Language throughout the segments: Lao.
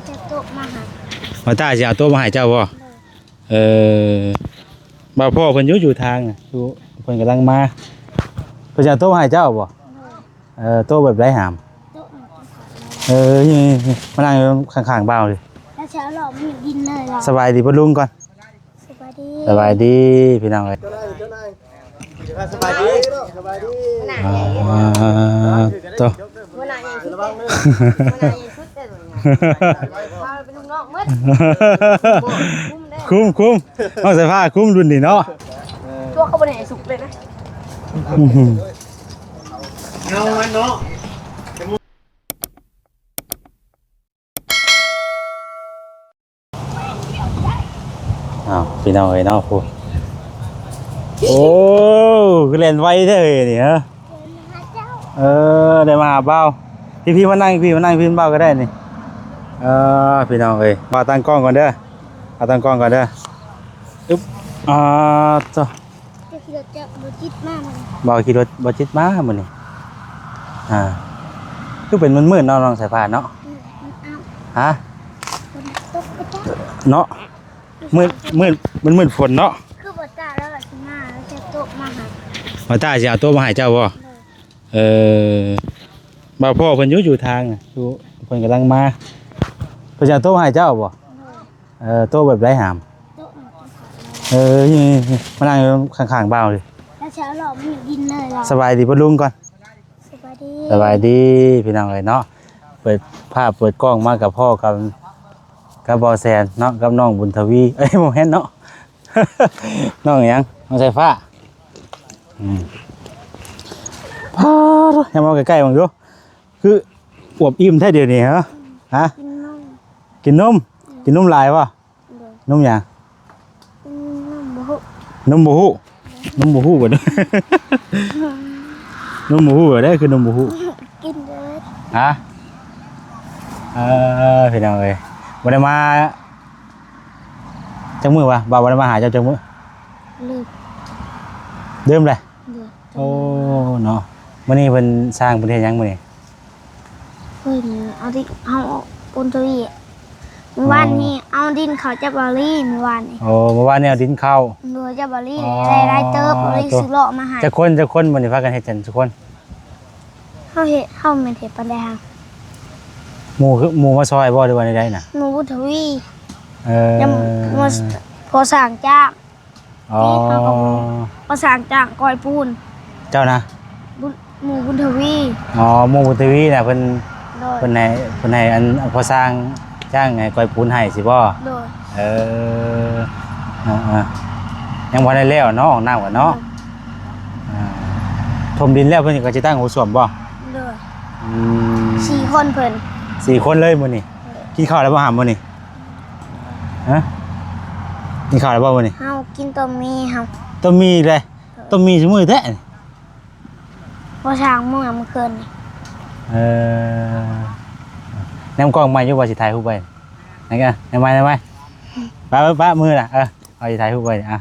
ຈະໂຕະມາໃຫ້ ວ່າຕາຊິເອົາໂຕະມາໃຫ້ເຈົ້າບໍ່? ໂດຍ ເອີ ບ່າວພໍ່ເພິ່ນຢູ່ ຢູ່ທາງນະ ຢູ່ ເພິ່ນກຳລັງມາ ເພິ່ນຊິເອົາໂຕະມາໃຫ້ເຈົ້າບໍ່? ໂດຍ ເອີ ໂຕະແບບໃດຫາມ? ໂຕະ ເອີ ນີ້ໆ ມານັ່ງຢູ່ຂ້າງໆ ບ່າວນີ້ ແລ້ວຊິເອົາຫຼອກມັນດິນເລີຍລະ ສະບາຍດີປ້າລຸງກ່ອນ. ສະບາຍດີ ສະບາຍດີພີ່ນ້ອງເອີຍ ເຈົ້ານາຍ ເຈົ້ານາຍ ສະບາຍດີ ສະບາຍດີ ອ່າ ໂຕ ຫົວໜ້າໃຫຍ່ສຸດເດ້ ຫົວໜ້າໃຫຍ່ສຸດເດ້ ພາໄປລູກນ້ອງໝົດ ຄຸ້ມເດ້ ຄຸ້ມ ຄຸ້ມ ນ້ອງສາຍຟ້າຄຸ້ມລຸ້ນນີ້ເນາະ ຕົວເຂົາບໍ່ໄດ້ໃຫ້ສຸກເລີຍນະ ອື ເອົາມັນເນາະ. ອ້າວ ພີ່ນ້ອງເອີຍເນາະ ຜູ້ ໂອ້ ຄືແລ່ນໄວແທ້ເອີຍນີ້ ຮະ ເອີ ໄດ້ມາຫາບ່າວ ພີ່ໆ ມານັ່ງ ພີ່ມານັ່ງ ພີ່ບ່າວກໍໄດ້ນີ້ ເອີ ພີ່ນ້ອງເອີຍ ບ່າວຕັ້ງກ້ອງກ່ອນເດີ ບ່າວຕັ້ງກ້ອງກ່ອນເດີ ອຶບ ອ່າ ໂຕ ເຈົ້າຂີ່ລົດຈັກບໍ່ຈິດມາມື້ນີ້ ບໍ່ຂີ່ລົດບໍ່ຈິດມາມື້ນີ້ ອ່າ ຄືເປັນມືດໆ ເນາະ ນ້ອງສາຍຟ້າເນາະ ອືມ ອ້າວ ຮະ ຝົນຕົກບໍ່ຈັກ ເນາະ ມືດ ມືດ ມັນມືດຝົນເນາະ ຄືບໍ່ຕາແລ້ວຊິມາ ແລ້ວຈະໂຕະມາໃຫ້ ບໍ່ຕາຊິເອົາໂຕະມາໃຫ້ເຈົ້າບໍ່? ໂດຍ ເອີ ບ່າວພໍ່ເພິ່ນຢູ່ ຢູ່ທາງນະ ຢູ່ ເພິ່ນກຳລັງມາ ເພິ່ນຊິເອົາໂຕະມາໃຫ້ເຈົ້າບໍ່? ໂດຍ ເອີ ໂຕະແບບໃດຫາມ? ໂຕະ ເອີ ນີ້ໆ ມານັ່ງຢູ່ຂ້າງໆ ບ່າວນີ້ ແລ້ວຊິເອົາຫຼອກມັນດິນເລີຍລະ ສະບາຍດີປ້າລຸງກ່ອນ ສະບາຍດີ ສະບາຍດີພີ່ນ້ອງເອີຍເນາະ ເປີດພາບເປີດກ້ອງມາກັບພໍ່ກັບ ກັບບ່າວແສນເນາະ ກັບນ້ອງບຸນທະວີ ເອີຍ ບໍ່ແມ່ນເນາະ ນ້ອງຫຍັງ ນ້ອງສາຍຟ້າ ອືມ ປາດ ໃຫ້ມາໃກ້ໆ ເບິ່ງດູ ຄືອວບອີ່ມແທ້ດຽວນີ້ ຮະ ຮະ ກິນນົມ ກິນນົມ ອືມ ກິນນົມຫຼາຍບໍ່? ໂດຍ ນົມຫຍັງ? ອືມ ນົມບໍ່ຮູ້ ນົມບໍ່ຮູ້ ນົມບໍ່ຮູ້ບໍ່ໄດ້ ນົມບໍ່ຮູ້ບໍ່ໄດ້ ຄືນົມບໍ່ຮູ້ ກິນເລີຍ ຮະ ເອີ ພີ່ນ້ອງເອີຍ ບໍ່ໄດ້ມາຈັກມື້ວະ ບ່າວບໍ່ໄດ້ມາຫາເຈົ້າຈັກມື້ ລືມ ລືມແລ້ວ ໂດຍ ໂອ້ ເນາະ ມື້ນີ້ເພິ່ນ ຊ່າງເພິ່ນເຮັດຫຍັງມື້ນີ້? ເພິ່ນເອົາດິນ ເຮົາອອກປູນທະວີບ ມື້ວານນີ້ເອົາດິນເຂົ້າຈັບເບົາລີ ມື້ວານນີ້ ໂອ້ ມື້ວານນີ້ເອົາດິນເຂົ້າ ໂດຍ ຈັບເບົາລີ ອໍ ໄດ້ຫຼາຍເຕີບ ເອົາດິນ ອໍ ຊື້ເລາະມາໃຫ້ ຈັກຄົນ ຈັກຄົນມື້ນີ້ ພາກັນເຮັດກັນຈັກຄົນ? ເຮົາເຮັດ ເຮົາແມ່ນເຮັດປານໃດຫາ? ໝູ່ຄື ໝູ່ມາຊ່ອຍບໍ່ ຫຼືວ່າແນວໃດນະ? ໝູ່ບຸນທະວີ ເອີ ຍັງມາ ພໍ່ຊ່າງຈ້າງ ອໍ ທີ່ເຮົາກໍບໍ່ ພໍ່ຊ່າງຈ້າງກ້ອຍປູນ ເຈົ້ານະ ບຸນ ໝູ່ບຸນທະວີ ອໍ ໝູ່ບຸນທະວີນະ ເພິ່ນ ໂດຍ ເພິ່ນໃຫ້ ເພິ່ນໃຫ້ອັນພໍ່ຊ່າງຈ້າງໃຫ້ກ້ອຍປູນໃຫ້ຊີ້ບໍ່? ໂດຍ ເອີ ອ່າໆ ຍັງບໍ່ໄດ້ແລ້ວເນາະ ຫ້ອງນ້ຳກັນເນາະ ໂດຍ ອ່າ ຖົມດິນແລ້ວເພິ່ນກໍຊິຕັ້ງໂຖສ້ວມບໍ່? ໂດຍ ອືມ ສີ່ຄົນເພິ່ນ ສີ່ຄົນເລີຍມື້ນີ້ ໂດຍ ກິນເຂົ້າແລ້ວບໍ່ຫາມື້ນີ້? ຮະ ກິນເຂົ້າແລ້ວບໍ່ມື້ນີ້? ເຮົາກິນຕົ້ມໝີ່ ເຮົາ ຕົ້ມໝີ່ເດ້ ໂດຍ ຕົ້ມໝີ່ຊຸມື້ແທ້ ບໍ່ຊ່າງເມື່ອ ເມື່ອຄືນນີ້ ເອີ ແນມກ້ອງໃໝ່ຢູ່ ວ່າຊິຖ່າຍຮູບໄວ້ ນັ້ນກະ ແນມໃໝ່ ແນມໃໝ່ ປະ ປະ ປະ ມືນະ ເອີ ເອົາຊິຖ່າຍຮູບໄວ້ ອ່ະ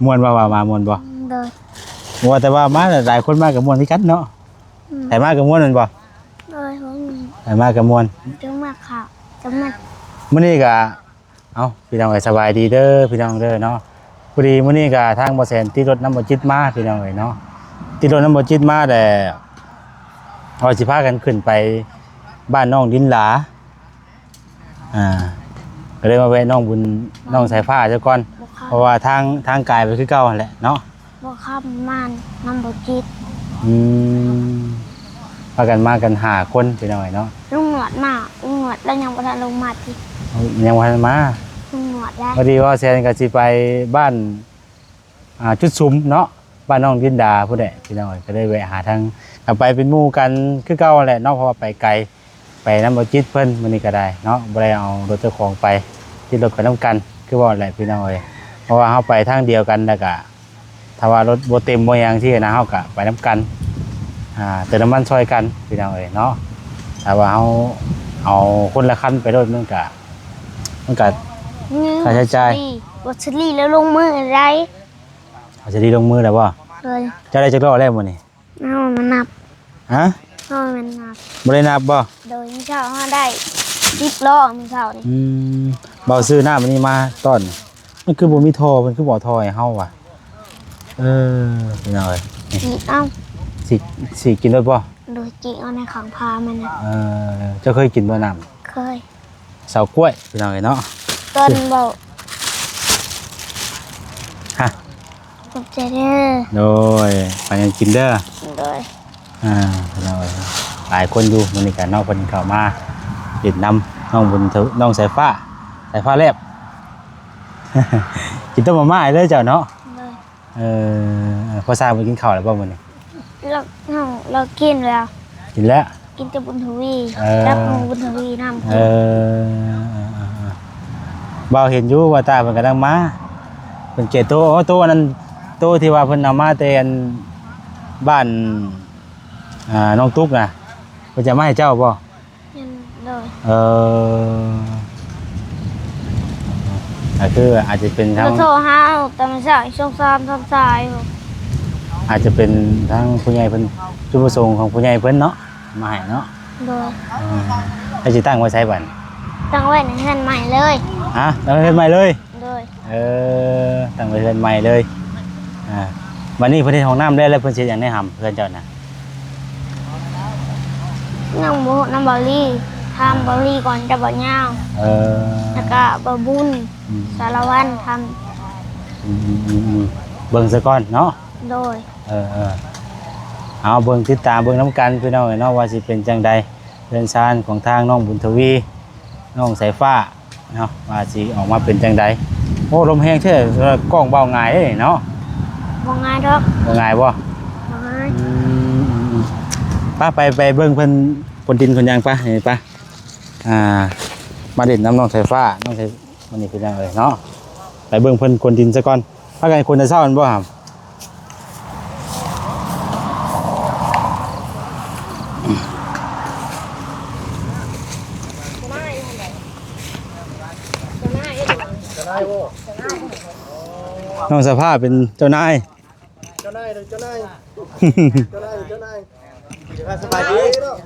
ມ່ວນບໍ່ ວ່າມາມ່ວນບໍ່? ໂດຍ ບໍ່ ແຕ່ວ່າມາຫຼາຍຄົນມາກໍມ່ວນຄືກັນເນາະ ອືມ ໃຜມາກໍມ່ວນແມ່ນບໍ່? ໂດຍ ໃຜມາກໍມ່ວນ ຈັ່ງມາຄ່ະ ຈັ່ງມາ ມື້ນີ້ກະ ເອົ້າ ພີ່ນ້ອງເອີຍ ສະບາຍດີເດີ ພີ່ນ້ອງເດີເນາະ ພໍດີມື້ນີ້ກະທາງບໍ່ແສນຕິດລົດນຳບໍ່ຈິດມາ ພີ່ນ້ອງເອີຍເນາະ ຕິດລົດນຳບໍ່ຈິດມາແລ້ວ ວ່າຊິພາກັນຂຶ້ນໄປບ້ານນ້ອງດິນຫຼາ ອ່າ ກໍເລີຍມາແວະນ້ອງບຸນ ນ້ອງສາຍຟ້າຊະກ່ອນ ບໍ່ຄ່ຳ ເພາະວ່າທາງ ທາງກາຍໄປຄືເກົ່າຫັ້ນແຫຼະເນາະ ບໍ່ຄ່ຳມານຳບໍ່ຈິດ ອືມ ພາກັນມາກັນຫ້າຄົນ ພີ່ນ້ອງເອີຍເນາະ ລຸງໜວດມາ ລຸງໜວດລາວຍັງບໍ່ທັນລົງມາຕິ ຍັງບໍ່ທັນມາ ລຸງໜວດໄດ໋ ພໍດີວ່າແຊນກໍຊິໄປບ້ານ ອ່າ ຈຸດສຸມເນາະ ບ້ານນ້ອງດິນດາພຸ້ນແຫຼະ ພີ່ນ້ອງເອີຍ ກໍເລີຍແວະຫາທາງ ກໍໄປເປັນໝູ່ກັນຄືເກົ່າຫັ້ນແຫຼະເນາະ ເພາະວ່າໄປໄກ ໄປນຳບໍ່ຈິດເພິ່ນ ມື້ນີ້ກໍໄດ້ເນາະ ບໍ່ໄດ້ເອົາລົດເຈົ້າຂອງໄປ ຕິດລົດໄປນຳກັນ ຄືເວົ້າແຫຼະ ພີ່ນ້ອງເອີຍ ເພາະວ່າເຮົາໄປທາງດຽວກັນ ແລ້ວກະຖ້າວ່າລົດບໍ່ເຕັມບໍ່ຫຍັງຊີ້ນະ ເຮົາກະໄປນຳກັນ ອ່າ ເຕີມນ້ຳມັນຊ່ອຍກັນ ພີ່ນ້ອງເອີຍເນາະ ຖ້າວ່າເຮົາເອົາຄົນລະຄັນໄປໂລດ ມັນກະ ມັນກະ ອືມ ຄ່າໃຊ້ຈ່າຍ ບໍ່ສະລີ ບໍ່ສະລີແລ້ວລົງມືໄດ້ ບໍ່ສະລີລົງມືແລ້ວບໍ່? ໂດຍ ເຈົ້າໄດ້ຈັກລໍ້ແລ້ວມື້ນີ້? ເອົາມານັບ ຮະ? ບໍ່ແມ່ນນັບ. ບໍ່ໄດ້ນັບບໍ່? ໂດຍ ມື້ເຊົ້າເຮົາໄດ້ສິບລໍ້ມື້ເຊົ້ານີ້. ອືມ ເບົາຊື້ນ້ຳອັນນີ້ມາຕ້ອນ ມັນຄືບໍ່ມີທໍ່ ເພິ່ນຄືບໍ່ເອົາທໍ່ໃຫ້ເຮົາວະ? ເອີ ພີ່ນ້ອງເອີຍ ຈີກເອົາ ສີກ ສີກກິນໂລດບໍ່? ໂດຍ ຈີກເອົາໃນຂ້າງພາມັນ. ເອີ ເຈົ້າເຄີຍກິນບໍ່ນ້ຳ? ເຄີຍ. ເຊົາກ້ວຍ ພີ່ນ້ອງເອີຍເນາະ ຕົ້ນເບົາ. ຮະ ຂອບໃຈເດີ. ໂດຍ ໄປຫຍັງກິນເດີ. ໂດຍ ອ່າ ພີ່ນ້ອງເອີຍ ຫຼາຍຄົນຢູ່ມື້ນີ້ກັນເນາະ ເພິ່ນເຂົ້າມາຫຼິ້ນນຳນ້ອງບຸນທະ ນ້ອງສາຍຟ້າ ສາຍຟ້າແລບ ກິນຕົ້ມມາມ່າເລີຍເຈົ້າເນາະ. ໂດຍ ເອີ ພໍ່ຊ້າງເພິ່ນກິນເຂົ້າແລ້ວບໍ່ມື້ນີ້? ລາວ ເຮົາ ລາວກິນແລ້ວ ກິນແລ້ວ ກິນແຕ່ບຸນທະວີ ເອີ ກັບໝູ່ບຸນທະວີນຳ. ເອີ ບ່າວເຫັນຢູ່ວ່າຕາເພິ່ນກຳລັງມາ ເພິ່ນເກໂຕ ໂອ້ ໂຕອັນນັ້ນ ໂຕທີ່ວ່າເພິ່ນເອົາມາແຕ່ອັນບ້ານ ອ່າ ນ້ອງຕຸກນະ ເພິ່ນຈະມາໃຫ້ເຈົ້າບໍ່? ແມ່ນ ໂດຍ ເອີ ກໍຄືອາດຈະເປັນທາງ ໂທຫາເຮົາຕອນເຊົ້າ ຊ່ວງສາມ ຕອນສາຍ ອາດຈະເປັນທາງຜູ້ໃຫຍ່ເພິ່ນ ຈຸດປະສົງຂອງຜູ້ໃຫຍ່ເພິ່ນເນາະ ມາໃຫ້ເນາະ. ໂດຍ ເອີ ແລ້ວຊິຕັ້ງໄວ້ໃສບັດ? ຕັ້ງໄວ້ໃນເຮືອນໃໝ່ເລີຍ. ຮະ ຕັ້ງໄວ້ເຮືອນໃໝ່ເລີຍ? ໂດຍ ເອີ ຕັ້ງໄວ້ເຮືອນໃໝ່ເລີຍ. ອ່າ ບັດນີ້ເພິ່ນເຮັດຫ້ອງນ້ຳແລ້ວ ແລ້ວເພິ່ນຊິເຮັດຫຍັງແດ່ຫຳ ເຮືອນເຈົ້ານະ? ຍັງບໍ່ຮູ້ນຳເບົາລີ ຖາມເບົາລີກ່ອນກັບເບົາຍາວ. ເອີ ແລ້ວກະເບົາບຸນ ອືມ ສາລະວັນ ຖາມ ອືມ ອືມ ອືມ ເບິ່ງຊະກ່ອນເນາະ. ໂດຍ ເອີ ເອີ ເອົາເບິ່ງ ຕິດຕາມເບິ່ງນຳກັນ ພີ່ນ້ອງເອີຍເນາະ ວ່າຊິເປັນຈັ່ງໃດ ເຮືອນຊານຂອງທາງນ້ອງບຸນທະວີ ນ້ອງສາຍຟ້າ ເນາະ ວ່າຊິອອກມາເປັນຈັ່ງໃດ. ໂອ້ ລົມແຮງແທ້ ກ້ອງເບົາຫງາຍເດ້ເນາະ. ບໍ່ຫງາຍດອກ. ບໍ່ຫງາຍບໍ່? ບໍ່ຫງາຍ. ອືມ ອືມ ອືມ ໄປ ໄປ ໄປເບິ່ງເພິ່ນຂົນດິນຂົນຫຍັງ ໄປ ໄປ ອ່າ ມາຫຼິ້ນນຳນ້ອງສາຍຟ້າ ນ້ອງສາຍ ມື້ນີ້ເປັນຫຍັງເອີຍເນາະ ໄປເບິ່ງເພິ່ນຂົນດິນຊະກ່ອນ. ພາກັນຂົນແຕ່ເຊົ້າແມ່ນບໍ່ຫຳ? ນ້ອງສາຍຟ້າເປັນເຈົ້ານາຍ ເຈົ້ານາຍ ເຈົ້ານາຍ ເຈົ້ານາຍ ເຈົ້ານາຍ. ສະບາຍດີ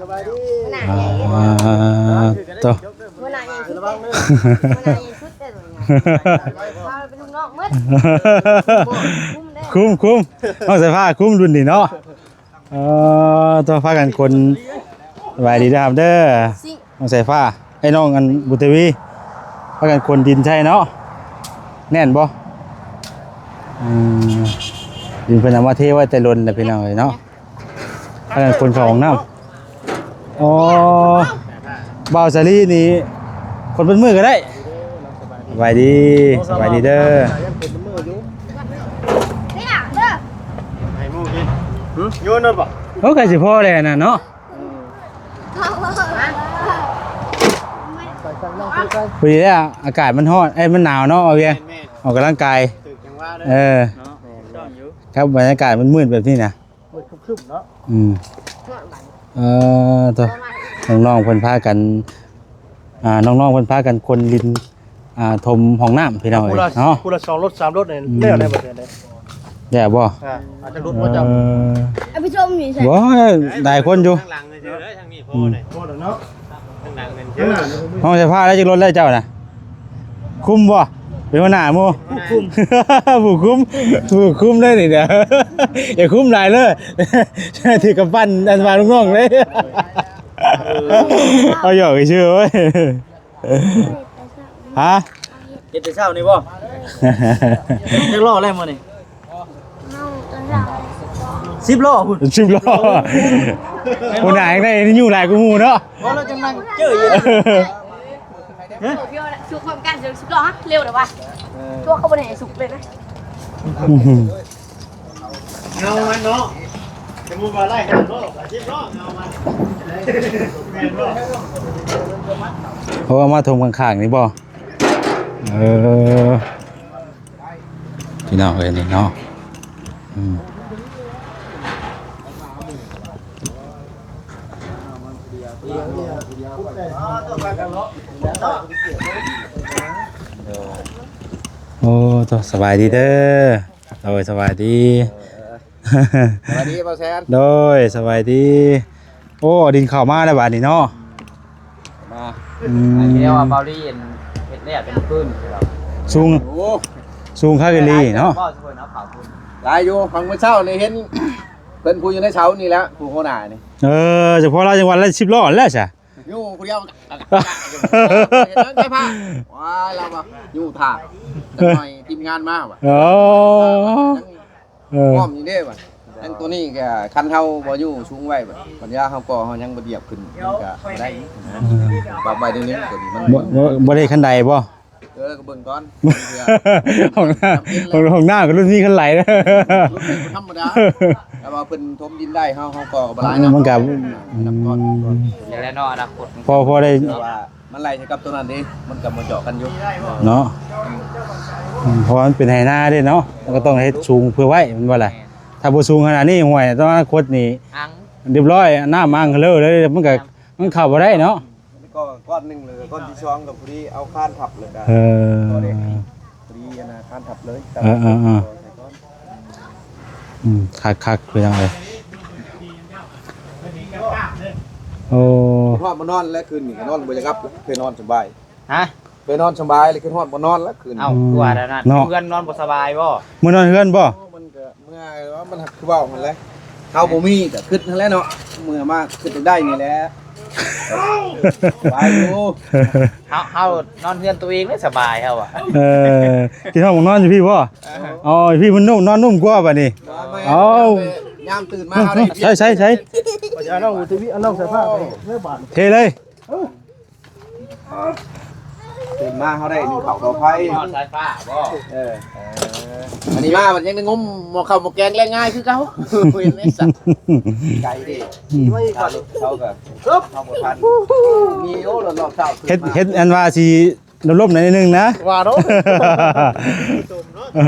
ສະບາຍດີ. ອ່າ ໂຕ ຫົວໜ້າໃຫຍ່ສຸດເດ້ ຫົວໜ້າໃຫຍ່ສຸດເດ້ ເຮົາເປັນລູກນ້ອງໝົດ ຄຸມເດ້ ຄຸມ ຄຸມ ນ້ອງສາຍຟ້າຄຸມລຸ້ນນີ້ເນາະ. ເອີ ໂຕ ພາກັນຂົນ ສະບາຍດີເດີ ນ້ອງສາຍຟ້າ ໄອ້ນ້ອງອັນບຸນທະວີ ພາກັນຂົນດິນໃສ່ເນາະ ແໜ້ນບໍ່? ອືມ ດິນເພິ່ນເອົາມາເທໄວ້ແຕ່ດົນແລ້ວ ພີ່ນ້ອງເອີຍເນາະ. ພາກັນຂົນເຂົ້າຫ້ອງນ້ຳ. ອໍ ບ່າວສາລີນີ້ຂົນເປັນມື້ກໍໄດ້. ສະບາຍດີ ສະບາຍດີເດີ. ໂອ້ ໃກ້ຊິພໍແລ້ວນະເນາະ. ພໍດີແລ້ວ ອາກາດມັນຮ້ອນ ເອີຍ ມັນໜາວເນາະ ບ່າວວຽງ. ແມ່ນໆ ອອກກຳລັງກາຍ. ເອີ ເນາະ ຕ້ອງຢູ່ ຄັບ ບັນຍາກາດມືດໆແບບນີ້ນະ. ມືດຄຶ້ມໆເນາະ. ອືມ ເອີ ໂຕ ນ້ອງໆເພິ່ນພາກັນ ອ່າ ນ້ອງໆເພິ່ນພາກັນຂົນດິນ ອ່າ ຖົມຫ້ອງນ້ຳ ພີ່ນ້ອງເອີຍເນາະ. ຜູ້ລະສອງລົດສາມລົດນີ້ ອືມ ແລ້ວໄດ້ບໍ່? ແລ້ວບໍ່? ອ່າ ອາດຈະຫຼຸດບໍ່ເຈົ້າ? ເອີ ທ່ານຜູ້ຊົມຢູ່ໃສ? ບໍ່ ຫຼາຍຄົນຢູ່ ທາງຫຼັງຊື່ເດີ ທາງນີ້ພໍເດ້ ອືມ ພໍແລ້ວເນາະ. ທາງຫຼັງນັ້ນຊື່ ຫ້ອງສາຍຟ້າໄດ້ຈັກລົດແລ້ວເຈົ້ານະ? ຄຸມບໍ່? ເປັນຫົວໜ້າໝູ່? ຜູ້ຄຸມ ຜູ້ຄຸມ ຜູ້ຄຸມເລີຍນີ້ນະ. ຢ່າຄຸມຫຼາຍເລີຍ ຖືກກຳປັ້ນອັນວ່າລູກນ້ອງເລີຍ. ເອີ ເອົາຫຍອກຊື່ເວີຍ. ຮະ? ເຮັດແຕ່ເຊົ້ານີ້ບໍ່? ຈັກລໍ້ແລ້ວມື້ນີ້? ສິບລໍ້ພຸ້ນ ສິບລໍ້. ຫົວໜ້າຍັງໄດ້ອາຍຸຫຼາຍກວ່າໝູ່ເນາະ. ບໍ່ ລາວຈັ່ງນັ່ງເຈີຢູ່. ຮະ? ສຸກພ້ອມກັນ ເອົາສິບລໍ້ ຮະ ເລັວແລ້ວວະ. ເອີ ຕົວເຂົາບໍ່ໄດ້ໃຫ້ສຸກເລີຍນະ. ເງົາມັນເນາະ ສົມມຸດວ່າໄລ່ຫ້າລໍ້ ສິບລໍ້ ເງົາມັນ ແມ່ນບໍ່? ເພາະວ່າມາຖົມຂ້າງໆນີ້ບໍ່? ເອີ ພີ່ນ້ອງເອີຍ ນີ້ເນາະ. ອືມ ໂອ້ ໂຕ ສະບາຍດີເດີ. ໂດຍ ສະບາຍດີ. ສະບາຍດີບ່າວແສນ. ໂດຍ ສະບາຍດີ. ໂອ້ ດິນເຂົ້າມາແລ້ວບາດນີ້ເນາະ ມາ ອືມ ອັນນີ້ວ່າເບົາລີເຮັດແລ້ວເປັນພື້ນ ສູງ ໂອ້ ສູງຄັກອີ່ຫຼີເນາະ ເວົ້າເພິ່ນເອົາເຂົ້າພື້ນ ຫຼາຍຢູ່ ຟັງມື້ເຊົ້ານີ້ເຫັນ ເພິ່ນຜູ້ຢູ່ໃນເສົານີ້ແຫຼະ ຜູ້ຫົວໜ້ານີ້ ເອີ ສະເພາະລາວຈັ່ງວ່າລາວສິບລໍ້ຫັ້ນແຫຼະຊະ ຢູ່ຜູ້ດຽວ ເຮັດໄດ້ພາ ວ້າຍ ລາວວ່າຢູ່ຖ້າ ຈັກໜ່ອຍທີມງານມາວ່າ ອໍ ເອີ ພ້ອມຢູ່ເດ້ວ່າ ອັນໂຕນີ້ກໍຄັນເຮົາບໍ່ຢູ່ສູງໄວ້ບັດ ບັດຍາມເຮົາກໍ່ເຮົາຍັງບໍ່ດຽບຂຶ້ນ ມັນກໍບໍ່ໄດ້ນະ ເອີ ປັບໄວ້ໜ້ອຍໜຶ່ງ ໂຕນີ້ມັນ ບໍ່ ບໍ່ ບໍ່ໄດ້ຄັນໃດບໍ່? ເອີ ກໍເບິ່ງກ່ອນ ຫ້ອງນ້ຳ ຫ້ອງນ້ຳກໍລຸ້ນມີຄັນໄຫຼນະ ລຸ້ນບໍ່ທຳມະດາ ແຕ່ວ່າເພິ່ນຖົມດິນໄດ້ ເຮົາ ເຮົາກໍບໍ່ຫຼາຍນະ ມັນກໍ ອືມ ແລ້ວເນາະ ອະນາຄົດ ພໍ ພໍໄດ້ ແຕ່ວ່າມັນໄຫຼໃສ່ກັບໂຕນັ້ນເດ້ ມັນກໍບໍ່ເຈາະກັນຢູ່ເນາະ ອືມ ອືມ ເພາະວ່າມັນເປັນໄຮ່ນາເດ້ເນາະ ມັນກໍຕ້ອງເຮັດສູງເພື່ອໄວ້ ແມ່ນບໍ່ລະ? ແມ່ນ ຖ້າບໍ່ສູງຂະໜາດນີ້ ຫ້ວຍ ຕອນອະນາຄົດນີ້ ອັ່ງ ຮຽບຮ້ອຍ ນ້ຳອັ່ງເລີຍ ມັນກໍ ມັນເຂົ້າບໍ່ໄດ້ເນາະ ແມ່ນ ກໍກ້ອນໜຶ່ງ ແລ້ວກໍກ້ອນທີສອງກໍພໍດີເອົາຄານທັບ ແລ້ວກໍ ເອີ ກໍໄດ້ພໍດີອັນນະ ຄານທັບເລີຍ ເອີ ເອີ ເອີ ອືມ ຄັກໆ ພີ່ນ້ອງເອີຍ ໂອ້ ຮອດມານອນແລ້ວ ຄືນນີ້ກໍນອນບໍ່ຢາກຫຼັບ ເຄີຍນອນສະບາຍ ຮະ ເຄີຍນອນສະບາຍ ແລ້ວຄືນຮອດມານອນແລ້ວ ຄືນ ເອົ້າ ອືມ ຄືວ່າແນວນັ້ນ ເນາະ ເຮືອນນອນບໍ່ສະບາຍບໍ່? ມື້ນອນເຮືອນບໍ່? ໂອ້ ມັນ ເມື່ອຍວ່າມັນຄືເວົ້າຫັ້ນແຫຼະ ເຮົາບໍ່ມີກໍຄິດຫັ້ນແຫຼະເນາະ ເມື່ອມາຄິດຢາກໄດ້ນີ້ແຫຼະ ສະບາຍຢູ່ ເຮົາ ເຮົານອນເຮືອນຕົວເອງເດ້ສະບາຍເຮົາອະ ເອີ ຄິດຮອດໝ່ອງນອນຢູ່ພີ້ບໍ່? ເອີ ອໍ ຢູ່ພີ້ມັນນຸ້ມ ນອນນຸ້ມກວ່າບາດນີ້ ເອົາ ຍາມຕື່ນມາເຮົາໄດ້ ໃສ່ ໃສ່ ໃສ່ ເອົານ້ອງ ເອົານ້ອງໃສ່ຜ້າໄປເລີຍບາດ ເທເລີຍ. ຕື່ນມາເຮົາໄດ້ໜຶ່ງເຂົ້າຕໍ່ໄຟ ສາຍຟ້າບໍ່? ເອີ ເອີ ອັນນີ້ມາມັນຍັງໄດ້ງົມໝໍ້ເຂົ້າໝໍ້ແກງແລງງ່າຍຄືເກົ່າ ເຫັນໄດ້ສັດ ໄກເດ້ ອືມ ເຂົາ ເຂົາກໍ ເຮົາບໍ່ທັນ ມີໂອ້ ລອບເຊົ້າ ເຮັດ ເຮັດອັນວ່າຊິລົມໆ ໜ້ອຍໜຶ່ງນະ ວ່າເນາະ ເອີ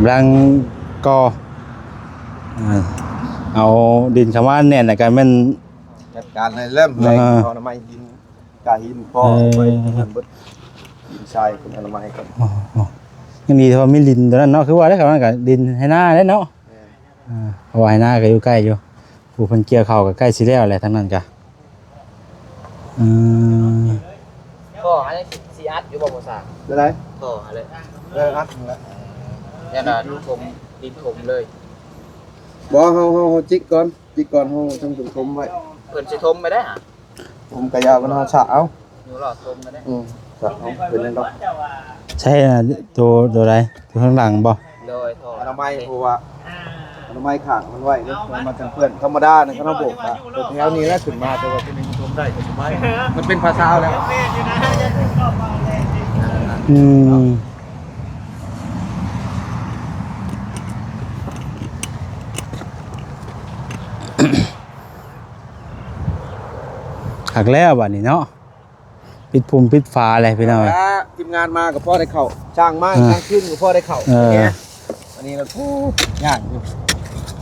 ກຳລັງກໍ່ ອ່າ ເອົາດິນເຂົ້າມາແໜ້ນ ແລ້ວກໍແມ່ນຈັດການໃຫ້ເລີ່ມແລງ ອ່າ ເອົາອະນາໄມດິນ ກາຫີນພໍ ເອີ ໄວ້ນັ້ນເບິດ ດິນຊາຍເພິ່ນອະນາໄມກ່ອນ ອໍ ຍັງດີທີ່ວ່າມີດິນຕົວນັ້ນເນາະ ຄືວ່າໄດ້ເຂົ້ານັ້ນກໍດິນໄຮ່ນາເດ້ເນາະ ແມ່ນ ອ່າ ເພາະວ່າໄຮ່ນາກໍຢູ່ໃກ້ຢູ່ ຜູ້ເພິ່ນກ່ຽວເຂົ້າກໍໃກ້ຊິແລ້ວແຫຼະ ທາງນັ້ນກໍ ອືມ ທໍ່ອັນນີ້ຊິອັດຢູ່ບໍ່ ບໍ່ສ້າງ? ໄດ້ ທໍ່ອັນນີ້ ເອີ ອັດຫັ້ນແຫຼະ ຢ່ານະ ຖົມ ດິນຖົມເລີຍ ບໍ່ ເຮົາ ເຮົາ ເຮົາຈິກກ່ອນ ຈິກກ່ອນ ເຮົາຈັ່ງຖົມໄວ້ ເພິ່ນຊິຖົມໄປໄດ້ຫະ? ຜົມກະຢາວກັນເຮົາສະເອົາ ຢູ່ລອດຊົມມາເດ້ ອືມ ສະເອົາ ເປັນຫຍັງດອກ ໃຊ້ໂຕ ໂຕໃດ ໂຕທາງຫຼັງບໍ່? ໂດຍ ທໍ່ອະນາໄມ ເພາະວ່າອະນາໄມຂ້າງມັນໄວ້ເດ້ ມັນຈະເປື້ອນ ທຳມະດານະ ຄັນເຮົາໂບກກະແຖວນີ້ແຫຼະຂຶ້ນມາ ແຕ່ວ່າໂຕນີ້ມັນຊົມໄດ້ກໍສະບາຍ ມັນເປັນຜ້າຊາວແລ້ວ ອືມ. ຄັກແລ້ວບາດນີ້ເນາະ ປິດພຸ່ມປິດຝາແລ້ວພີ່ນ້ອງເອີຍ ແລ້ວທີມງານມາກໍພໍໄດ້ເຂົ້າ ຊ່າງມາ ອ່າ ກາງຄືນກໍພໍໄດ້ເຂົ້າ ເອີ ອັນນີ້ລະ ໂອ້ ຍາກຢູ່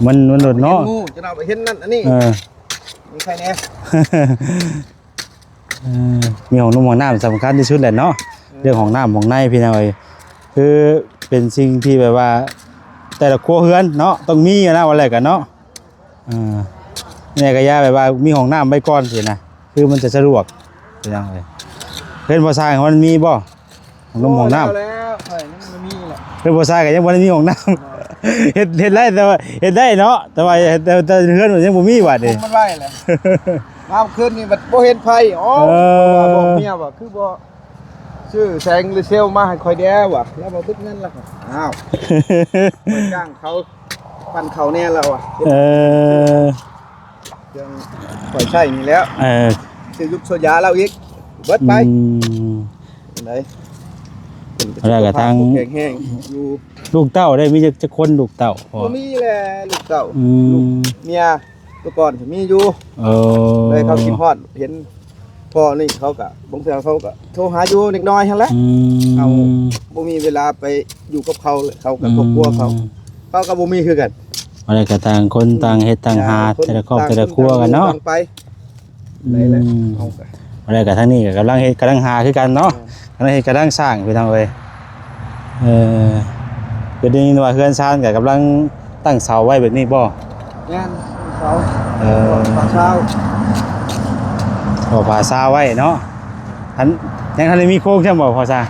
ມັນ ມັນໂດດເນາະ ເຫັນງູ ຈະເອົາໄປເຫັນນັ້ນອັນນີ້ ເອີ ມີໃຄແດ່ ເອີ ມີຫ້ອງນົມຫ້ອງນ້ຳສຳຄັນທີ່ສຸດແຫຼະເນາະ ເອີ ເລື່ອງຫ້ອງນ້ຳຫ້ອງໃນພີ່ນ້ອງເອີຍ ຄືເປັນສິ່ງທີ່ແບບວ່າ ແຕ່ລະຄົວເຮືອນເນາະ ຕ້ອງມີນະ ວ່າແລ້ວກັນເນາະ ອ່າ ແນ່ກະຢ່າແບບວ່າມີຫ້ອງນ້ຳໄວ້ກ່ອນຊີ້ນະ ຄືມັນຈະສະດວກ ພີ່ນ້ອງເອີຍ ເຮືອນພໍ່ຊ່າງມັນມີບໍ່ ຫ້ອງນົມຫ້ອງນ້ຳ ແລ້ວ ແລ້ວ ຂ້ອຍຍັງບໍ່ມີແຫຼະ ເຮືອນພໍ່ຊ່າງກໍຍັງບໍ່ໄດ້ມີຫ້ອງນ້ຳ ເອີ ເຮັດ ເຮັດໄດ້ ແຕ່ວ່າເຮັດໄດ້ເນາະ ແຕ່ວ່າ ແຕ່ ແຕ່ເຮືອນມັນຍັງບໍ່ມີບາດນີ້ ມັນໄວ້ແຫຼະ ມາຄືນນີ້ບັດບໍ່ເຫັນໄຟ ອໍ ເອີ ບອກເມຍວ່າຄືບໍ່ ຊື້ແສງເຊວມາໃຫ້ຂ້ອຍແດ່ວ່າ ແລ້ວບໍ່ເບິດເງິນລະ ອ້າວ ຂ້ອຍຈ້າງເຂົາປັ່ນເຂົ້າແດ່ແລ້ວວ່າ ເອີ ເຄື່ອງຂ້ອຍໃຊ້ນີ້ແຫຼະ ເອີ ຊື້ຢຸກຊື້ຢາລາວອີກ ເບິດໄປ ອືມ ໄດ້ ແລ້ວກໍທັງ ແຂງແຮງຢູ່ ລູກເຕົ້າໄດ້ມີຈັກ ຈັກຄົນລູກເຕົ້າ ບໍ່ມີແຫຼະລູກເຕົ້າ ອືມ ລູກເມຍ ແຕ່ກ່ອນຊິມີຢູ່ ເອີ ເລີຍເຂົາຄິດຮອດເຫັນພໍ່ນີ້ ເຂົາກະບາງເທື່ອເຂົາກະໂທຫາຢູ່ເລັກນ້ອຍຫັ້ນແຫຼະ ອືມ ເຮົາບໍ່ມີເວລາໄປຢູ່ກັບເຂົາ ເຂົາກັບຄອບຄົວເຂົາ ອືມ ເຂົາກະບໍ່ມີຄືກັນ ອັນໃດກະຕ່າງຄົນຕ່າງເຮັດຕ່າງຫາ ແຕ່ລະຄອບແຕ່ລະຄົວກັນເນາະ ອືມ ອັນໃດກະທາງນີ້ກະກຳລັງເຮັດກຳລັງຫາຄືກັນເນາະ ເອີ ອັນນີ້ເຮັດກຳລັງສ້າງ ພີ່ນ້ອງເອີຍ. ເອີ ເປັນໄດ້ຍິນວ່າເຮືອນຊານກໍກຳລັງຕັ້ງເສົາໄວ້ແບບນີ້ບໍ່? ແມ່ນ ເສົາ ເອີ ຝາຊາວ ກໍຝາຊາວໄວ້ເນາະ. ອັນ ຍັງທັນໄດ້ມີໂຄງຊ້ຳບໍ່ພໍ່ຊາ?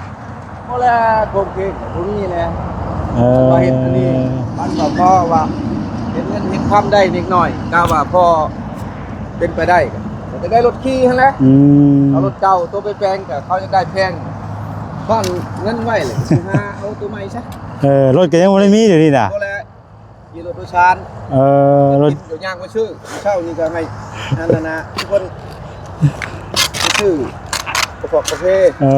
ບໍ່ແລະ ໂຄງເຄງກໍບໍ່ມີແລະ. ເອີ ວ່າເຮັດອັນນີ້ ມັນກໍພໍວ່າເຮັດເງິນເຮັດຄຳໄດ້ນິດໜ້ອຍ ກະວ່າພໍເປັນໄປໄດ້ ກໍຈະໄດ້ລົດຂີ່ຫັ້ນແຫຼະ. ອືມ ເອົາລົດເກົ່າໂຕໄປແປງ ກໍເຂົາຢາກໄດ້ແພງ ສ້ອນເງິນໄວ້ແຫຼະ ຊິຫາເອົາໂຕໃໝ່ຊະ. ເອີ ລົດກໍຍັງບໍ່ໄດ້ມີດຽວນີ້ນະ. ບໍ່ແລະ ຂີ່ລົດໂດຍສານ. ເອີ ລົດ ດຽວຍ່າງໄປຊື້ ເຊົ້ານີ້ກໍໃຫ້ອັນນັ້ນນະ ທຸກຄົນໄປຊື້ກາແຟ ເອີ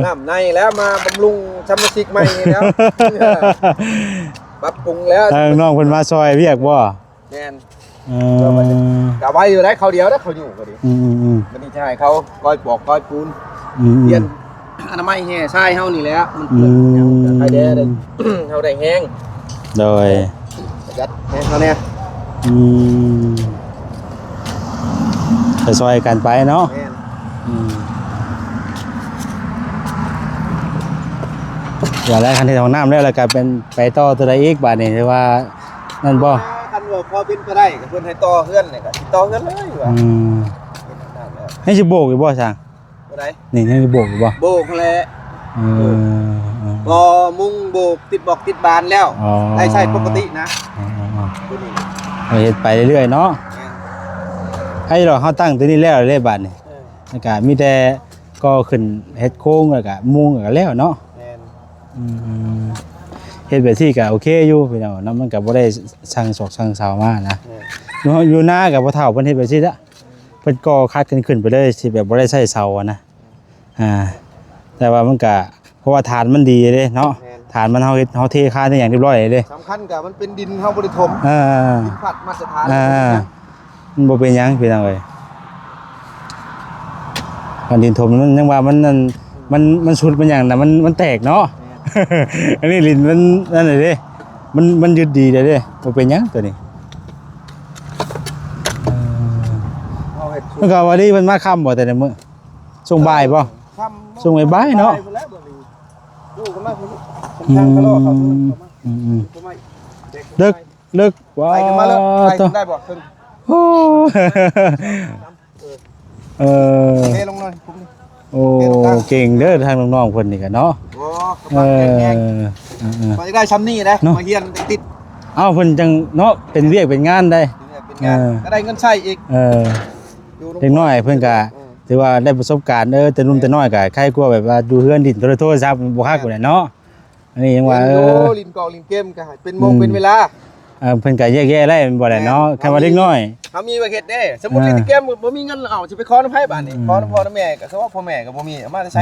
ນ້ຳໃນແລ້ວມາບຳລຸງສະມາຊິກໃໝ່ນີ້ແລ້ວ ປັບປຸງແລ້ວ. ທາງນ້ອງເພິ່ນມາຊ່ອຍວຽກບໍ່? ແມ່ນ. ເອີ ກໍໄວຢູ່ໄດ໋ ເຂົາດຽວໄດ໋ ເຂົາຢູ່ກໍດີ. ອືມໆໆ ບັດນີ້ຈະໃຫ້ເຂົາກ້ອຍປອກກ້ອຍປູນ ອືມໆ ປ່ຽນ ອະນາໄມແຮ່ຊາຍເຮົານີ້ແຫຼະ ມັນເປື້ອນ ອືມ ຫຍັງກໍໃຄແດ່ ເຮົາໄດ້ແຮງ. ໂດຍ ປະຢັດແຮງເຮົາແດ່. ອືມ ໄປຊ່ອຍກັນໄປເນາະ. ແມ່ນ. ອືມ ວ່າແລ້ວ ຄັນເຮັດຫ້ອງນ້ຳແລ້ວ ແລ້ວກໍເປັນໄປຕໍ່ຕົວໃດອີກບາດນີ້ ຫຼືວ່ານັ້ນບໍ່? ຄັນວ່າພໍເປັນໄປໄດ້ ກໍເພິ່ນໃຫ້ຕໍ່ເຮືອນນີ້ ກໍຊິຕໍ່ເຮືອນເລີຍວ່າ. ອືມ ເປັນແນວນັ້ນແຫຼະ. ໃຫ້ຊິໂບກຢູ່ບໍ່ຊ່າງ? ຕົວໃດ? ນີ້ຍັງໂບກຢູ່ບໍ່? ໂບກແຫຼະ. ເອີ ເອີ ເອີ ກໍມຸງໂບກຕິດບອກຕິດບານແລ້ວ. ອໍ ໄດ້ໃຊ້ປົກກະຕິນະ. ອໍ ອໍ ອໍ ຕົວນີ້ ເຮັດໄປເລື້ອຍໆເນາະ. ແມ່ນ. ໃຫ້ດອກ ເຮົາຕັ້ງຕົວນີ້ແລ້ວເດ້ບາດນີ້. ເອີ ແລ້ວກະມີແຕ່ກໍ່ຂຶ້ນເຮັດໂຄງ ແລ້ວກະມຸງ ແລ້ວກະແລ້ວເນາະ. ແມ່ນ. ອືມ ເຮັດແບບຊີ້ກະໂອເຄຢູ່ພີ່ນ້ອງເນາະ ມັນກະບໍ່ໄດ້ຊ່າງສອກຊ່າງເສົາມານະ. ແມ່ນ. ຢູ່ ຢູ່ນາກະພໍ່ເຖົ້າເພິ່ນເຮັດແບບຊີ້ລະ ເພິ່ນກໍ່ຄັດກັນຂຶ້ນໄປເລີຍ ຊິແບບບໍ່ໄດ້ໃຊ້ເສົາຫັ້ນນະ. ອ່າ ແຕ່ວ່າມັນກະ ເພາະວ່າຖານມັນດີເດ້ເນາະ. ແມ່ນ. ຖານມັນ ເຮົາເຮັດ ເຮົາເທຄານເຮັດຫຍັງຮຽບຮ້ອຍເດ້. ສຳຄັນກະມັນເປັນດິນເຮົາບໍ່ໄດ້ຖົມ. ເອີ ດິນພັດມາດຕະຖານ. ເອີ ມັນບໍ່ເປັນຫຍັງພີ່ນ້ອງເອີຍ. ຄັນດິນຖົມມັນຍັງວ່າມັນນັ້ນ ມັນ ມັນຊຸດມັນຫຍັງນະ ມັນ ມັນແຕກເນາະ. ແມ່ນ. ອັນນີ້ດິນມັນນັ້ນເດ້ ມັນ ມັນຍຶດດີເດ້ ບໍ່ເປັນຫຍັງຕົວນີ້. ເອີ ເຮົາເຮັດ ມັນກໍວ່າດີ ເພິ່ນມາຄ່ຳບໍ່ແຕ່ລະມື້? ຊ່ວງບ່າຍບໍ່? ຄ່ຳ ຊ່ວງບ່າຍໆເນາະ. ບ່າຍພຸ້ນແຫຼະ ບໍ່ມີ ຢູ່ກັນມາພຸ້ນ ອືມ ທາງຄະລໍເຂົາ ອືມໆ ເດີກ ເດີກ ໄປຂຶ້ນມາເລີຍ ໄປຂຶ້ນໄດ້ບໍ່? ໂອ້ ເອີ ເອີ ເທລົງໜ່ອຍ ໂອ້ ເທລົງ ເກັ່ງເດີ ທາງນ້ອງໆເພິ່ນນີ້ກະເນາະ. ໂອ້ ກຳລັງແຂງແຮງ ເອີ ເອີ ເອີ ຂ້ອຍຢາກໄດ້ຊ່ຳນີ້ເດ້ ເນາະ ມາຮຽນຕິດ ເອົ້າ ເພິ່ນຈັ່ງເນາະ ເປັນວຽກເປັນງານໄດ໋ ເປັນວຽກເປັນງານ ເອີ ກໍໄດ້ເງິນໃຊ້ອີກ ເອີ ຢູ່ນຳ ເດັກນ້ອຍເພິ່ນກະ ເອີ ຖືວ່າໄດ້ປະສົບການ ເອີ ແຕ່ໜຸ່ມແຕ່ນ້ອຍກະໄຄກວ່າແບບວ່າຢູ່ເຮືອນຫຼິ້ນໂທລະໂທລະສັບ ມັນບໍ່ຄັກ ແມ່ນ ພຸ້ນແຫຼະເນາະ. ອັນນີ້ຍັງວ່າ ຫຼິ້ນ ເອີ ໂອ້ ຫຼິ້ນກອງຫຼິ້ນເກມກໍໃຫ້ເປັນໂມງ ອືມ ເປັນເວລາ ເອີ ເພິ່ນກໍແຍກແຍະໄດ້ແມ່ນບໍ່ແຫຼະເນາະ. ແມ່ນ ຄັນວ່າເດັກນ້ອຍ ເຮົາມີວຽກເຮັດເດ້ ສົມມຸດ ເອີ ຫຼິ້ນເກມບໍ່ມີເງິນ ເອົາ ຊິໄປຂໍນຳໃຜບາດນີ້? ອືມ ຂໍນຳພໍ່ນຳແມ່ກໍ ສະເພາະພໍ່ແມ່ກໍບໍ່ມີ ເອົາມາແຕ່ໃສ?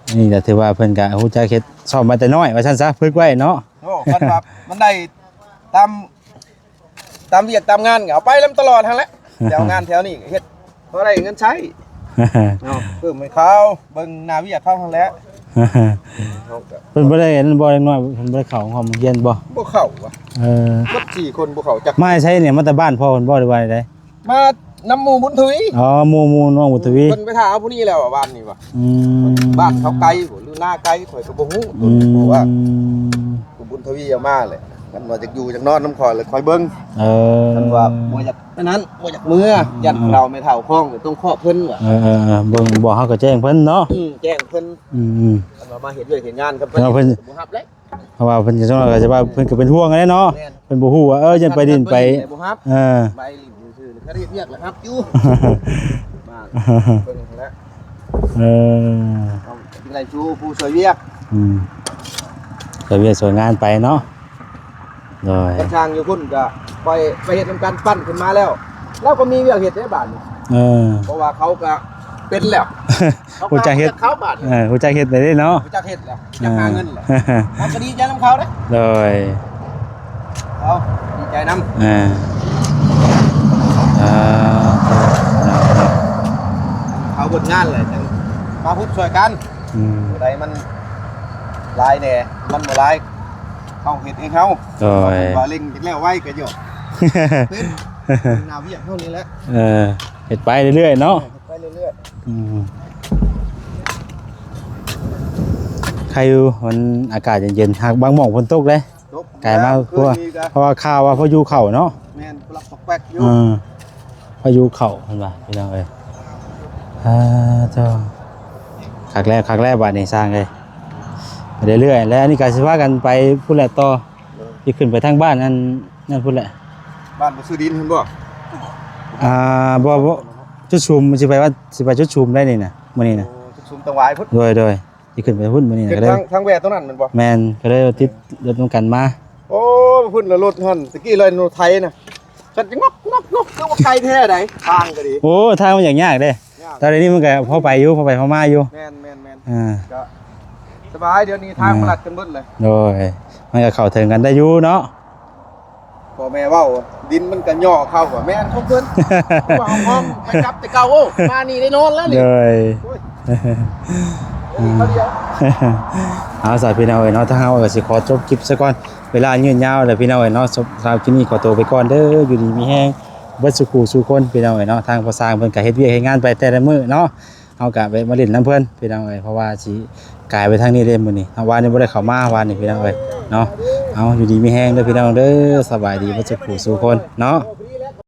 ເອີ ນີ້ກໍຖືວ່າເພິ່ນກໍຮູ້ຈັກເຮັດ ຊ້ອມມາແຕ່ນ້ອຍວ່າຊັ້ນຊະ ຝຶກໄວ້ເນາະ. ໂອ້ ຄັນວ່າມັນໄດ້ຕາມ ຕາມວຽກຕາມງານກໍເອົາໄປນຳຕະຫຼອດຫັ້ນແຫຼະ ແຖວງານແຖວນີ້ກໍເຮັດ ພໍໄດ້ເງິນໃຊ້ເນາະ ເພີ່ມໃຫ້ເຂົາ ເບິ່ງໜ້າວຽກເຂົາຫັ້ນແຫຼະ. ເພິ່ນບໍ່ໄດ້ອັນນັ້ນບໍ່ ເດັກນ້ອຍເພິ່ນບໍ່ໄດ້ເຂົ້າໂຮງຮຽນບໍ່? ບໍ່ເຂົ້າຫວາ ເອີ ໝົດສີ່ຄົນບໍ່ເຂົ້າຈັກ. ມາແຕ່ໃສນີ້? ມາແຕ່ບ້ານພໍ່ເພິ່ນບໍ່ ຫຼືວ່າໃດ? ມານຳໝູ່ບຸນທະວີ. ອໍ ໝູ່ ໝູ່ນ້ອງບຸນທະວີ ເພິ່ນໄປຖ້າເອົາຜູ້ນີ້ແລ້ວ ບ້ານນີ້ຫວາ. ອືມ ບ້ານເຂົາໄກບໍ່ ຫຼືນາໄກ ຂ້ອຍກໍບໍ່ຮູ້ ອືມ ເພາະວ່າບຸນທະວີເອົາມາແຫຼະ ຄັນວ່າຢາກຢູ່ຢາກນອນນຳຂ້ອຍແລ້ວຂ້ອຍເບິ່ງ. ເອີ ຄັນວ່າບໍ່ຢາກອັນນັ້ນ ບໍ່ຢາກເມືອ ອືມ ຢ້ານເຖົ້າແມ່ເຖົ້າຄອງກໍຕ້ອງຄອບເພິ່ນວ່າ. ເອີໆໆ ເບິ່ງ ບໍ່ ເຮົາກໍແຈ້ງເພິ່ນເນາະ. ອືມ ແຈ້ງເພິ່ນ. ອືມໆ ຄັນວ່າມາເຮັດວຽກເຮັດງານກັບເພິ່ນ ເພິ່ນບໍ່ຮັບເດ້. ເພາະວ່າເພິ່ນຈະ ເພິ່ນກໍເປັນຫ່ວງແຫຼະເນາະ. ແມ່ນ ເພິ່ນບໍ່ຮູ້ວ່າ ເອີ ຢ້ານໄປຫຼິ້ນໄປ ບໍ່ຮັບ ເອີ ໄປຫຼິ້ນຊື່ໆ ຄັນເຮັດວຽກລະຮັບຢູ່ ມາເບິ່ງຫັ້ນແຫຼະ. ເອີ ຕ້ອງໄດ້ສູ່ຜູ້ຊ່ວຍວຽກ. ອືມ ຊ່ວຍວຽກຊ່ວຍງານໄປເນາະ. ໂດຍ ກະຊ່າງຢູ່ພຸ້ນກະໄປ ໄປເຮັດນຳກັນ ປັ້ນຂຶ້ນມາແລ້ວ ລາວກໍມີວຽກເຮັດເດ້ບາດນີ້. ເອີ ເພາະວ່າເຂົາກະເປັນແລ້ວ ເຂົາ ຮູ້ຈັກເຮັດ ເຂົາບາດນີ້ ເອີ ຮູ້ຈັກເຮັດໄດ້ເດ້ເນາະ ຮູ້ຈັກເຮັດແລ້ວ ເອີ ຢາກຫາເງິນແລ້ວ ເຮົາກໍດີໃຈນຳເຂົາເດ້. ໂດຍ ເອົາ ດີໃຈນຳ ເອີ ເອີ ເຂົາເບິດງານແລ້ວ ຈັ່ງມາຮຸບຊ່ວຍກັນ. ອືມ ຜູ້ໃດມັນຫຼາຍແດ່ ມັນບໍ່ຫຼາຍ ເຮົາເຮັດເອງເຮົາ. ໂດຍ ວ່າເລັ່ງຈັກແລ້ວໄວກໍຢູ່ ເປັນໜ້າວຽກເຮົານີ້ແຫຼະ. ເອີ ເຮັດໄປເລື້ອຍໆເນາະ ເຮັດໄປເລື້ອຍໆ. ອືມ ໃຄຢູ່ ມັນອາກາດເຢັນໆ ຫາກບາງໝ່ອງຝົນຕົກເດ້ ຕົກ ໄກມາກ ແລ້ວຄືນນີ້ກໍ ເພາະວ່າ ເພາະວ່າຂ່າວວ່າພາຍຸເຂົ້າເນາະ ແມ່ນ ລັກປອກແປກຢູ່ ເອີ ພາຍຸເຂົ້າເພິ່ນວ່າ ພີ່ນ້ອງເອີຍ. ອ່າ ເຈົ້າ ຄັກແລ້ວ ຄັກແລ້ວ ບາດນີ້ຊ່າງເອີຍ ໄປເລື້ອຍໆ ແລ້ວອັນນີ້ກໍຊິພາກັນໄປພຸ້ນແຫຼະຕໍ່ ເອີ ຊິຂຶ້ນໄປທາງບ້ານອັນນັ້ນພຸ້ນແຫຼະ ບ້ານບໍ່ຊື້ດິນເຫັນບໍ່? ອ່າ ບໍ່ ບໍ່ ຈຸດຊຸມ ຊິໄປວັດ ຊິໄປຈຸດຊຸມໄດ້ນີ້ນະ ມື້ນີ້ນະ ໂອ້ ຈຸດຊຸມຕະຫວາຍພຸ້ນ ໂດຍ ໂດຍ ຊິຂຶ້ນໄປພຸ້ນມື້ນີ້ ກໍເລີຍ ທາງ ທາງແວ່ຕົງນັ້ນແມ່ນບໍ່? ແມ່ນ ກໍເລີຍຕິດລົດນຳກັນມາ ໂອ້ ພຸ້ນລະລົດຫັ້ນ ຕະກີ້ເລີຍລົດໄຖນະ ສັດງອກໆໆ ຄືວ່າໄກແທ້ໃດ ທາງກໍດີ ໂອ້ ທາງມັນຍາກໆເດ້ ຍາກ ແຕ່ດຽວນີ້ມັນກໍພໍໄປຢູ່ ພໍໄປພໍມາຢູ່ ແມ່ນໆໆ ອ່າ ກໍສະບາຍ ດຽວນີ້ທາງມັນລັດກັນເບິດເລີຍ ໂດຍ ມັນກໍເຂົ້າເຖິງກັນໄດ້ຢູ່ເນາະ ພໍ່ແມ່ເວົ້າ ດິນມັນກະຫຍໍ້ເຂົ້າວ່າແມ່ນຂອງເພິ່ນ ເພາະວ່າຫ້ອງໆ ໄປຈັບແຕ່ເກົ່າ ໂອ້ ມານີ້ໄດ້ນອນແລ້ວນີ້ ໂດຍ ໂອ້ຍ ເອີ ເອີ ເຂົາດຽວ ເອົາຊະພີ່ນ້ອງເອີຍເນາະ ທາງເຮົາກໍຊິຂໍຈົບຄລິບຊະກ່ອນ ເວລາຍືດຍາວແລ້ວພີ່ນ້ອງເອີຍເນາະ ສຳລັບຄລິບນີ້ຂໍຕົວໄປກ່ອນເດີ ຢູ່ດີມີແຮງເບິດສູ່ຄູ່ສູ່ຄົນພີ່ນ້ອງເອີຍເນາະ ທາງພໍ່ຊ່າງເພິ່ນກໍເຮັດວຽກເຮັດງານໄປແຕ່ລະມື້ເນາະ ເຮົາກະແວະມາຫຼິ້ນນຳເພິ່ນພີ່ນ້ອງເອີຍ ເພາະວ່າຊິກາຍໄປທາງນີ້ເດ້ມື້ນີ້ເນາະ ວານນີ້ບໍ່ໄດ້ເຂົ້າມາ ວານນີ້ພີ່ນ້ອງເອີຍເນາະ ເອົາ ຢູ່ດີມີແຮງເດີພີ່ນ້ອງເດີ ສະບາຍດີເບິດສູ່ຄູ່ສູ່ຄົນເນາະ.